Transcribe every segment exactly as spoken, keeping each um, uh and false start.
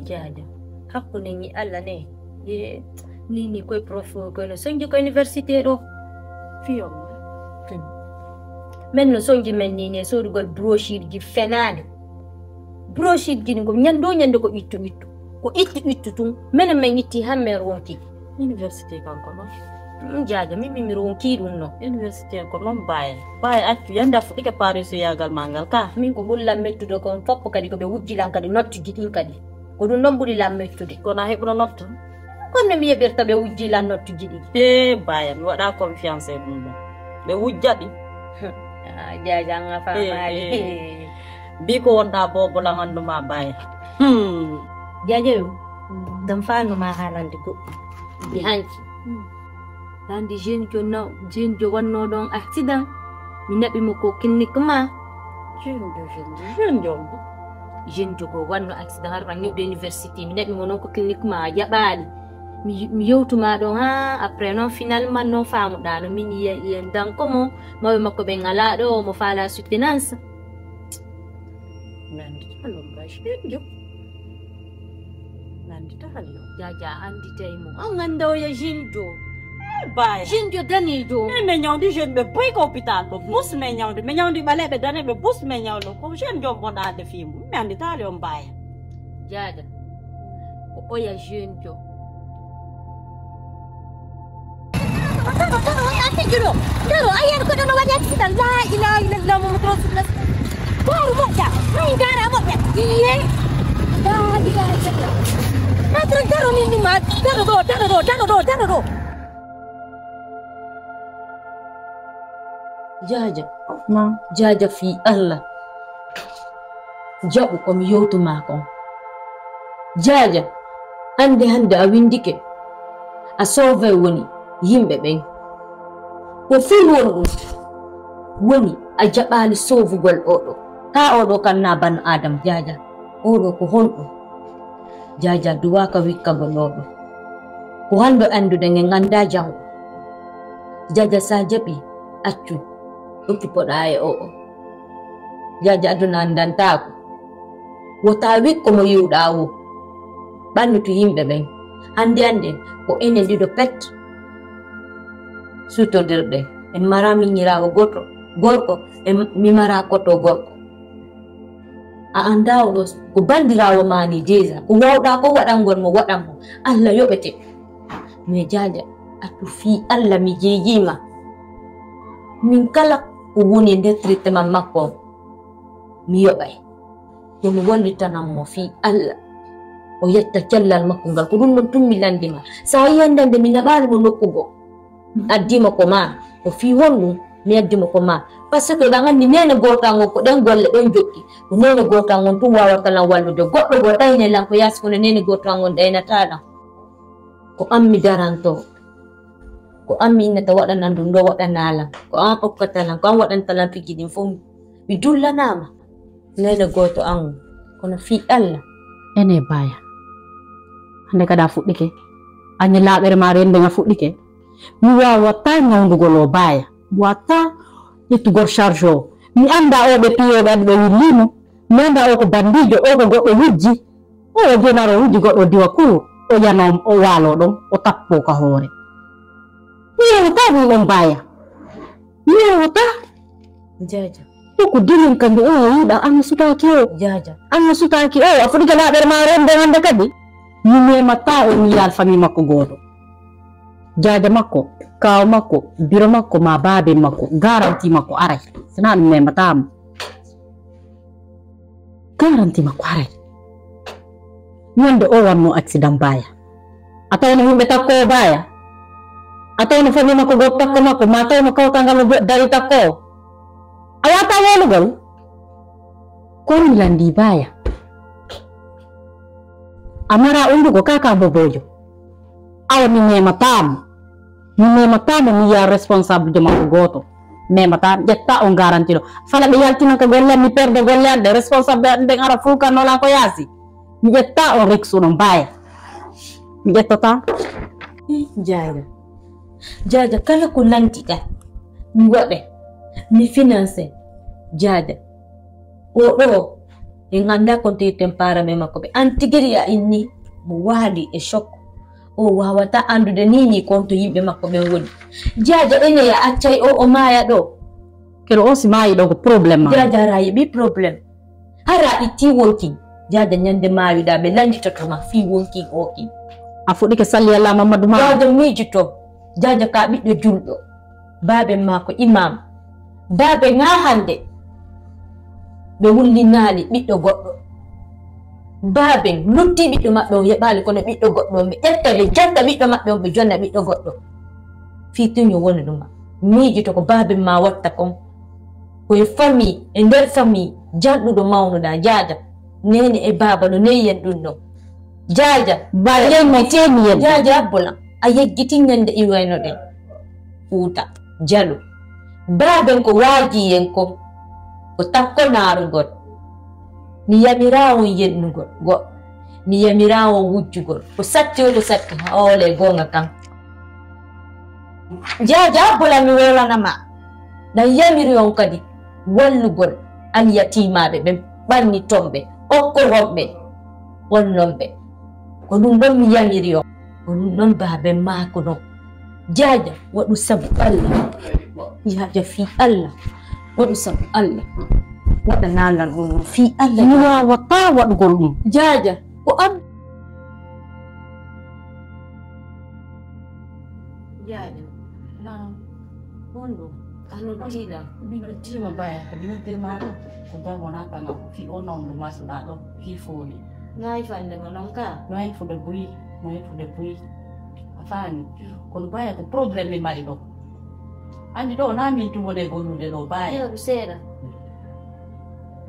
Jaaja, hakkunde ñi Allah ne, ye ni ni koye prof, koye no sonji ko université ɗo. Fiyo. Hmm. Men no sonji men ni ne soodugol brochure ji fenaande. Brochure ji ni ko ñande o ñande ko ittu ittu. Ko ittu ittu tun, menen men itti han men ronki. Université kanko non. Mm, Jaaja, min, min mi ronki ɗum non. Université ko non Baye. Baye accu yande a fuɗɗike Paris yagal ma ngal ka. Min ko ɓuri lan mettude kon foppo kadi ko ɓe wujji lan kadi nottuji ɗin kadi. Ko ɗum non ɓuri lan mettude. Kono a heɓuno notto? Kono mi yeɓirta ɓe wujji lan nottuji ɗin. He Baye, mi waɗa confiance e ɗum ɗon. Ɓe wujja ɗi. Ah, Jaaja, an a faamaali. Eh, eh. Mbi ko wonɗa bobo lan anndu ma Baye. Hmm. Jaaja yo, dam faandu ma haalande goɗɗum. Mi hanki. Hannde jeune jo naw, jeune jo wannoo ɗon accident. Mi naɓi mo ko clinique ma. Jeune jo, jeune jo, jeune jo. Jeune jo ko wannoo accident, har ran ñiwde université. Mi naɓi mo noon ko clinique ma, a jaɓaali. Mi, mi yewtu ma ɗon, ha, après noon, finalement, noon faamuɗaa no min yiyen, yiyen danko mo, mawɓe makko ɓen alaa ɗo, mo faala soutenance. Mi anndi taalon ba jeune jo. Mi anndi taalon. Jaaja anndi tay mo. An annda oya jeune jo. Eh, Baye. Jeune jo daneejo. Min mi ñawdi jeune ɓe boy ko hôpital ɗo. Bus mi ñawdi. Mi ñawdi ɓaleeɓe daneeɓe bus mi ñawdo. Ko jeune jo mboɗaade fii mum. Mi anndi taalon Baye. Jaaja. Ko oya jeune jo. Daro, daro, daro, ay, an ko ɗon o waɗi accident. La ilaha illallah, Muhammadu Rasulullah. Daro moƴƴa, ay, dara moƴƴa. Iye. La ilaha illallah. Matron, daro min ɗum ma. Daro ɗo, daro ɗo, daro ɗo, daro ɗo. Jaaja. Ma. Jaaja fii Allah. Jaɓu ko mi yewtu ma kon. Jaaja, hannde hannde a winndike. A sauvé woni yimɓe ɓen. Ko fii honɗum woni a jaɓaali sauvugol oɗo? Kaa oɗo kan na banu Aadama, Jaaja. Oɗo ko honɗum? Jaaja duwaaka wikkagol oɗo. Ko hannde annduɗen en anndaa janngo. Jaaja, sa jaɓi, accu. Okkipoɗaa e oɗo. Jaaja, aduna anndantaako. Wota wikko mo yiwɗaa woo. Ɓannutu yimɓe ɓen. Hannde hannde ko enen ɗiɗo pet sutodirɗen. En maraa miñiraawo gooto gorko, en mi maraa koto gorko. A anndaa oɗo ko banndiraawo maa ni déjà. Ko waawɗaa ko waɗangol mo, waɗan mo. Allah yoɓete. Mais Jaaja, accu fii Allah mi jeejii ma. Min kala ko woni e nder traitement makko on, mi yoɓay. Yo mi wallitanan mo fii Allah. O yetta cellal makko ngal. Ko ɗum ɗon tun mi lanndi ma. So a yii hannde mi naɓaali mo nokku goo. Mi addi mo ko maa. Ko fii honɗum mi addi mo ko maa? Parce que ɗan anndi neene gooto an on ko ɗen golle ɗen joɗɗi. Ko neene gooto an on tun waawata lan wallude. Goɗɗo goo ɗayne lan ko yaasi kono neene gooto an on ɗaynataa lan. Ko an mi daranto. Ko an mi innata waɗanan ɗum ɗo waɗanaa lan. Ko an okkata lan. Ko an waɗanta lan fiji ɗin fof. Mi dullanaama. Neene gooto an on. Kono fii Allah. Ene Baaya. Hannde kadi a fuɗɗike. Añi laaɓere ma rende nga fuɗɗike. Mi waawataa ñawndugol o Baaya. Mi waawataa ƴettugol charge o. Mi anndaa o ɓe piyooɓe andi ɓe williimo. Mi anndaa o ko banndiijo, o ko goɗɗo wujji. O o jenaro wujji goɗɗo diwa kuru. O yana o waalo ɗon, o tappo ka hoore. Mi yeewata ɗum ɗon Baaya. Mi yeewata. Jaaja. Ɗo ko dilin kanjum o yiɗa an sutaaki o. Jaaja. An sutaaki o, a fuɗike laaɓere ma rende hannde kadi. Mi memataa o mi yaal famille makko gooto. Jaaja makko, kaaw makko, biro makko ma baabe makko, garanti makko aray. Sinaa ɗum memataa mo. Garanti makko aray. Ñande o wanno accident Baaya. A tawno yimɓe takko o Baaya. A tawno famille makko gooto takko makko, ma tawno kawtal ngal no dari takko o. A waata welugol. Ko mi lanndi Baaya. A mara undugo kaka bobojo. Awa mi memataa mo. Mi memataa mo mi yiya responsable de makko gooto. Memataa mi ƴetta on garanti ɗo. Fala ɓe yaltina ka golle am mi perde golle am ɗe responsable am ɗen ara fulkanno lan ko yaasi. Mi ƴetta on riksu ɗon Baaya. Mi ƴettataa. Jaaja. Jaaja kala ko lantiɗa. Mi waɗe. Mi finance. Jaaja. O ɗo. En anndaa ko ntirten paarame makko ɓe. An tigiri a inni mo waali e choc. O waawata anndude ni ni kon to yimɓe makko ɓen woni. Jaaja ene ya accay o, o maaya ɗo. Kero o si maayi ɗo ko problème ma. Jaaja ara yiɓi problème. Hara itti wonkin. Jaaja ñande maayuɗa ɓe lannditoto ma fii wonkin o kin. A fuɗɗike salli Allah Mammadu ma. Jaaja miijito. Jaaja ka ɓiɗɗo julɗo. Baaben maa ko imaam. Baaben haa hannde ɓe wullinaali ɓiɗɗo goɗɗo. Baaben lutti ɓiɗɗo maɓɓe on yeɓaali kono ɓiɗɗo goɗɗo on ɓe ƴetta ɓe jetta ɓiɗɗo maɓɓe on ɓe jonna ɓiɗɗo goɗɗo. Fii tuño woni ɗuma. Miijito ko baaben maa watta kon. Ko e famii, e nder famii, janɗuɗo mawnuɗaa, Jaaja. Neene e baaba no neyi en ɗum ɗon. Jaaja, Ba-, a yejjiti, yejjiti. Jaaja Abbola, a yejjiti ñande iwaynoɗen. Fuuta, Jalo. Baaben ko waajii en kon, ko takko naarugol. Mi yamiraa on yennugol, go. Mi yamiraa on wujjugol. Ko satti o, ko satti, haa oole goonga kan. Jaaja Abbola mi welana ma. Ɗan yamiri on kadi wallugol alyatiimaaɓe ɓen ɓannitonɓe, okkoronɓe, wonnonɓe. Ko ɗum ɗon mi yamiri on. Ko ɗum ɗon baaben maaku non. Jaaja, waɗu sabu Allah. Jaaja fii Allah. Waɗu sabu Allah. Waɗanaa lan ɗum non fii Allah. Mi waawataa waɗugol ɗum. Jaaja, ko am. Jaaja. Naam. Honɗum? Ano tiiɗa? Miɗo tiima baya, ko ɗum firma ɗo. Ko baya wona kala. Fi o non ɗum masuɗa ɗo. Fi foni. Nayi fande ko non ka? Nayi fuɗe buyi. Nayi fuɗe buyi. A faami? Kono baya ko problème mi mari ɗo. Andi ɗo na min tun woni e gollude ɗo baya. Yo, seeɗa.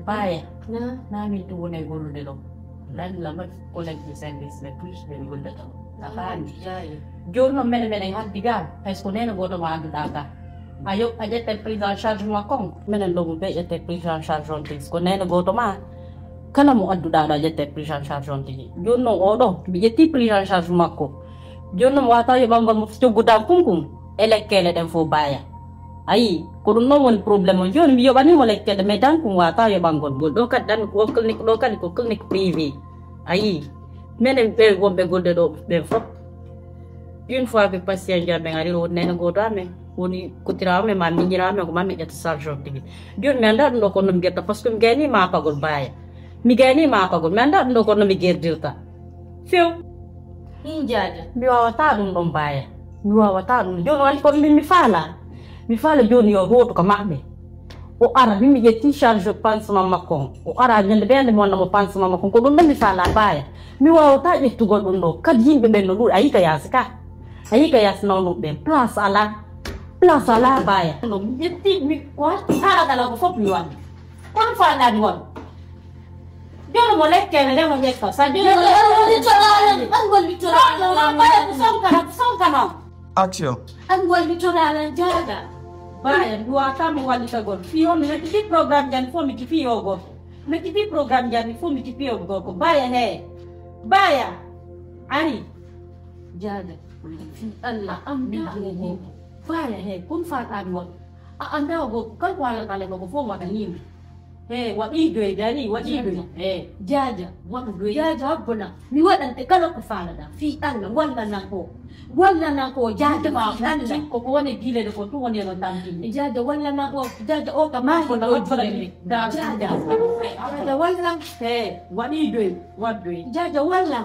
Baya. Na? Na min tun woni e gollude ɗo. Lan la mat collègue de service ɓe plus ɓe gollude ɗo. A faami? Jaayi. Jooni noon menen menen haddi gaa, hay so ko neene gooto mo annduɗaa gaa. A yo-, a ƴettat prise en charge makko on. Menen ɗo mo ɓe ƴette prise en charge on tigi. Ko neene gooto ma, kala mo adduɗaa ɗo a ƴettat prise en charge on tigi. Jooni noon oo ɗoo, mi ƴettii prise en charge makko. Jooni noon mi waawataa yoɓangol mo coggu dankum kum e lekkeele ɗen fof baaya. A yii, ko ɗum noon woni problème on. Jooni mi yoɓanii mo lekkeele, mais dankum waawataa yoɓangol. Ngol ɗoo kadi ɗanmi ko clinique ɗoo kadi ko clinique privé. A yii, menen ɓe wonɓe golde ɗo ɓen fof, une fois que patient ji amen ari, woni neene gooto amen, woni kotira amen, ma miñira amen, ko ma mi ƴetta charge on tigi. Jooni mi anndaa ɗum ɗo kono mi getta, parce que mi gayni maapagol baaya. Mi gayni maapagol, mi anndaa ɗum ɗo kono mi gerdirta. Few. Min jaaja. Mi waawataa ɗum ɗon baaya. Mi waawataa ɗum. Jooni woni kono min mi faalaa. Mi faala jooni yo hootu ka maɓɓe. O ara, min mi ƴetti charge pansement makko on. O ara ñande ɓe annde mi wanna mo pansement makko on. Ko ɗum ɗon mi faala baaya. Mi waawataa ƴettugol ɗum ɗo. Kadi yimɓe ɓen no ɗuuɗi. A yii ka yaasi ka. A yii ka yaasi nawnuɓe ɓen. Place alaa. Place alaa baaya. No mi ƴetti mi ko hatti haala kala ko fof mi wanna. Kono faalaani won. Jono mo lekkere nde mo ƴetta. Sa jono mo lekkere. An wallitoraale. An wallitoraale. No, no, no, baaya ko sonkana, ko sonkana. Action. An wallitoraale jaaga. Baaya, mi waawata mo wallitagol. Fii on, mi metti fii programme jan fof, mi ci fii o go. Mi metti fii programme jan fof, mi ci fii o go. Ko baaya he. Baaya. Ari. Jaaga. Fii Allah. Am mi jaaga. Baaya he. Kun faal an won. A anndaa o go. Kal ko ala kala ko fof waɗa nii. He, waɗi doy dari, waɗi doy. He, jaaja, waɗu doy. Jaaja, abbo na. Mi waɗante kala ko faalaɗaa. Fii Allah, walla nan ko. Walla nan ko, jaaja, fii Allah. Ko ko woni diile de ko tun woni no tambinde. Jaaja, walla nan ko. Jaaja, o ka maa ko na o jole. Jaaja. Jaaja, walla. He, waɗi doy, waɗ doy. Jaaja, walla.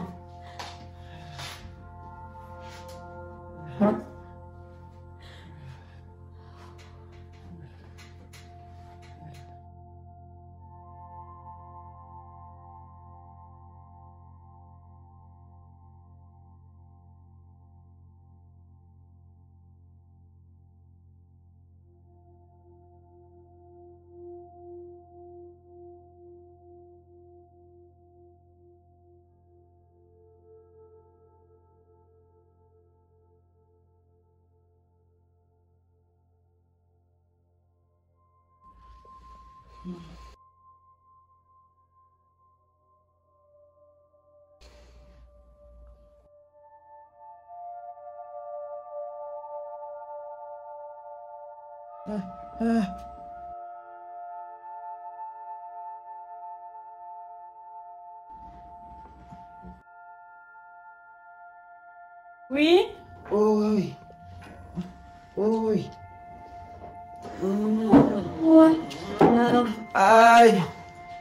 Oui. Oi. Oi. Oi. Ay.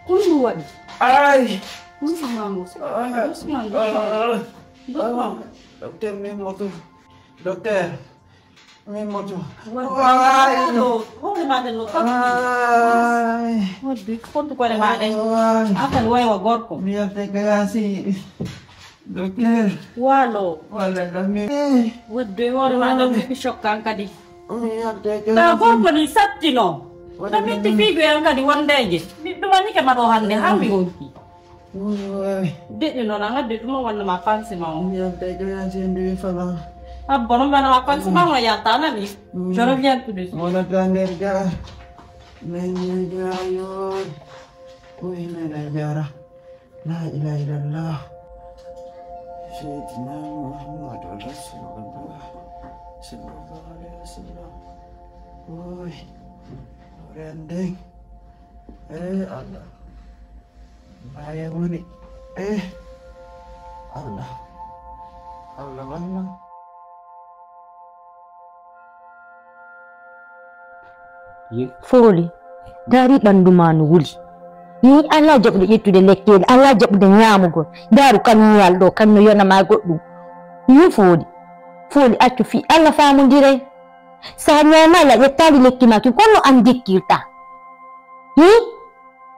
Ko ɗum waɗi? Ay. Doucement, doucement, doucement. Docteur, min moto. Docteur, min moto. Waɗi. Ay. Hoore ma ɗen no. Ay. Waɗi, fottu koɗe ma ɗen. Ay. Akan waywa gorko. Mi yalta ka yaasi. Docteur. Waalo. Walla ɗam mi. Wadde hoore ma ɗam mi shokkan kadi. Mi yalta ka yaasi. Ta gorko ni sattino. Wadde. Ɗam mitti fiigo yan kadi wondeje. Mi ɗumanike ma ɗo hannde, har mi wonki. Deɗi noon a ngadde ɗum o wonno ma pansi ma o. Mi yalta ka yaasi ndu fala. Abbo noon wonno ma pansi ma o yalta nani. Mm. Je reviens tout de suite. Wala ta nder ga. Men ne ga yo. Ko ina na jara. La ilaha illallah. Sayyidina Muhammad Rasulullah. Sallallahu alaihi wasallam. Oi. Rendeng. Eh, Allah. Maya woni. Eh. Allah. Allah, Allah. Fooli, ndaari ɓanndu maa no wuli. Yii, alaa jaɓude ƴettude lekkele, alaa jaɓude ñaamugol. Ndaaru kan ñiyal ɗo, kan no yona maa goɗɗum. Yii, Fooli. Fooli, accu fii Allah faamondiren. So a ñaamaali, a ƴettaali lekki maa kin, kono an ndekkirta. Yii,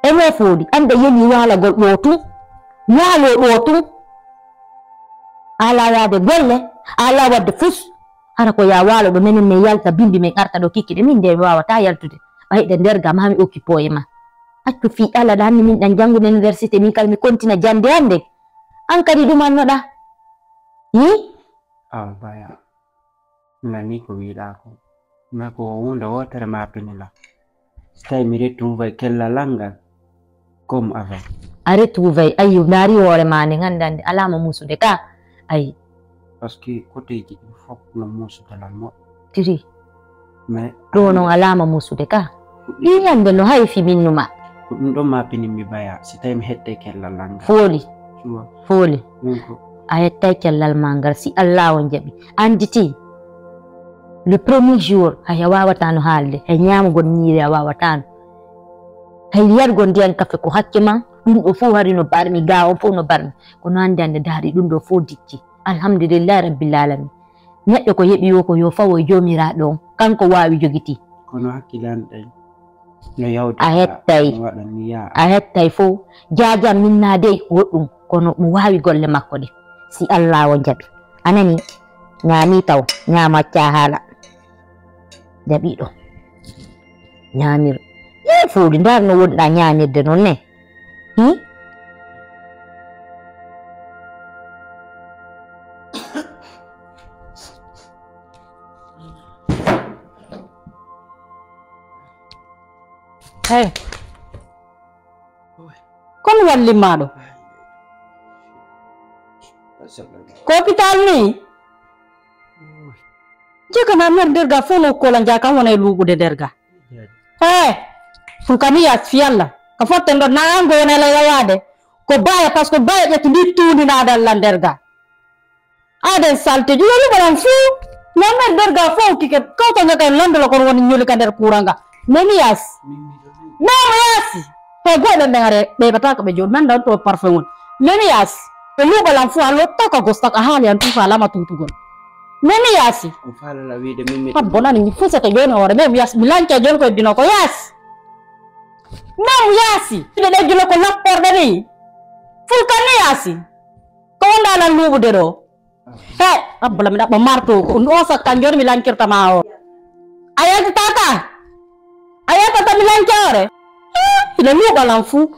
ene Fooli, annda yeli waalagol ɗo tun. Waaloo ɗo tun. Alaa yaade golle, alaa waɗde fus. Hara ko yaa waalo ɗo, menen min yalta, bimbi min arta ɗo kikiɗe, min nde mi waawataa yaltude. Ɓayɗe nder ga maa mi occupé e ma. Accu fii Allah ɗa, anndi min ɗan janngude université, min kala mi kontina jannde an nden. An kadi ɗumannoɗaa. Hi? Awa baya, mi nanii ko wiiɗaa ko. Mais ko huunde wootere mi artuni la. Si tawi mi rettumbay kellal an ngal, comme avant. A rettumbay, ayi, ndaari hoore maa nden, hannde hannde, alaa mo muusude ka. Ayi. Parce que koteeji ɗin fof no muusude lan moƴƴi. Tiri. Mais ɗo noon alaa mo muusude ka. Ɗi hannde no hayfi minnuma. Ko ɗum ɗon ma pinimmi baya, si tawi mi hettay kellal an ngal. Fooli. Fooli. A hettay kellal maa ngal, si Allah on jaɓi. Annditi, le premier jour, hay a waawataa no haalde, hay ñaamugol ñiiri a waawataa no. Hay yargol ndiyan kafe ko hakke maa, ɗum ɗo fof hari no barmi, ga on fof no barmi. Kono hannde hannde ndaari ɗum ɗo fof dicci. Alhamdulillahi Rabbil Alamin. Neɗɗo ko yeɓi wo ko yo fawo e Joomiraaɗo on, kanko waawi jogiti. Kono hakkilanɗen no yawde. A hettay. No waɗa mi yaa. A hettay fof. Jaajam minnaade e goɗɗum, kono mo waawi golle makko ɗe. Si Allah o jaɓi. A nani? Ñaami taw, ñaama accaa haala. Jaɓiiɗo. Ñaamir. Yee Fooli, ndaar no wonɗaa ñaamirde noon ne. Hmm? Hey. Kon wallimaaɗo. Ko hôpital ni? Jekana mer nder ga fof no kola jaka wona e luuɓude nder ga. Hey. Ɗum kam mi yas fi Allah. Ka fotten ɗo nango wona la yawaade. Ko baya, parce que baya ƴetti ndi tuundi na dalla nder ga. Aden salteji, yo luɓalan fuu. Nan men nder ga fof kike, kawta nga kay londolo kon woni ñoli ka nder kuura nga. Memi yas. Memi yas. He goɗɗo ɓe ngare, ɓe ɓata ko ɓe jooɗi. Men ɗon to parfum woni. Memi yas. Ɓe luɓalan fuu, a lotta ka gosta ka haali an tuufa alama tutugol. Memi yasi. On faalala wiide min mi. Abbo nani mi fusata jooni hoore, memi yas, mi lanca jooni ko heddino ko yas. Memi yasi. Ɓe ɗe julo ko lapporɗe ni. Fulkan ni yasi. Ko wonda lan luuɓude ɗo. He, abbo la mi ɗaɓɓa marto ko. Ɗum o sakkan jooni mi lancirta ma o. A yaltata ka? A yaltata mi lanca hoore? He, ina luuɓa lan fuu.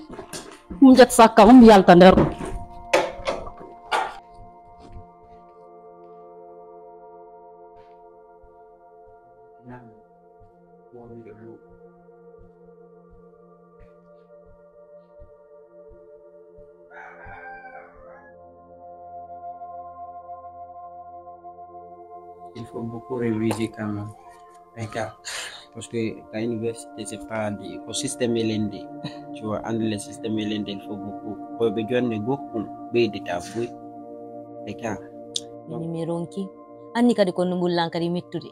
Ɗum ƴetta sakka, ɗum yalta nder ɗum. Il faut beaucoup réviser quand même. Eka, parce que ta université, c'est pas des, ko système L N D. Tu vois, entre le système L N D, il faut beaucoup. Ko ɓe jonne beaucoup, ɓeydita boy. Eka, Ni mi ronki. Anni kadi ko no mbullan kadi mettude.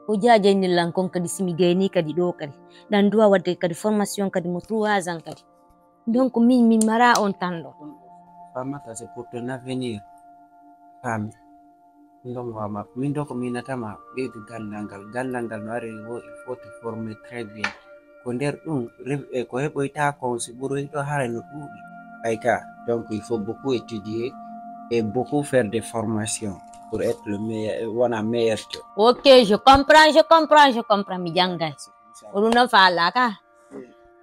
O jaajaynillan kon kadi simi gayni kadi ɗo kadi. Ɗan duwa wadde kadi formation kadi mo trois ans kadi. Donc min mi mara on tan ɗo. Famata, c'est pour ton avenir. Fami. Ɗum ɗon wama. Min ɗo ko minatama ɓeydu gandal ngal. Gandal ngal no ari wo il faut te former très bien. Ko nder ɗum e ko heɓoyta kon si ɓuroyto hara no ɗuuɗi. Ayka, donc il faut beaucoup étudier et beaucoup faire des formations pour être le meilleur, wona meilleur que. Ok, je comprends, je comprends, je comprends. Mi jangay. Ko ɗum ɗon faalaka.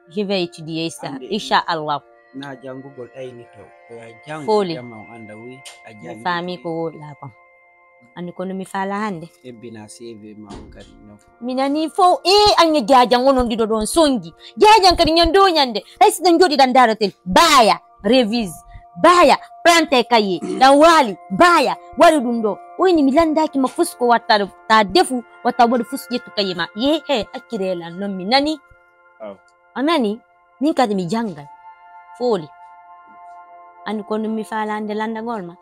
Je vais étudier ça, inchallah. Na jangugol ɗayni to. Ko ya jango Fooli. Jama on anda wi a Mi jangi. faami ko woɗɗa kon. Anndi kono mi faala hannde. Ebbina C V ma on kadi no. Mi nani fof e ange jajan onon ɗiɗo ɗon songi. Jajan kadi ñande o ñande. Hay si ɗan jooɗi ɗan daaratel. Baya, revise. Baya, prante kaye. Ɗan waali. Baya, waɗi ɗum ɗo. Oyni mi landaki ma fus ko watta ɗo. Ta defu, watta waɗi fus ƴettu kaye ma. Ye he, accirelan non mi nani. Aw. A nani? Min kadi mi jangay. Fooli. Anndi kono mi faala hannde landagol ma.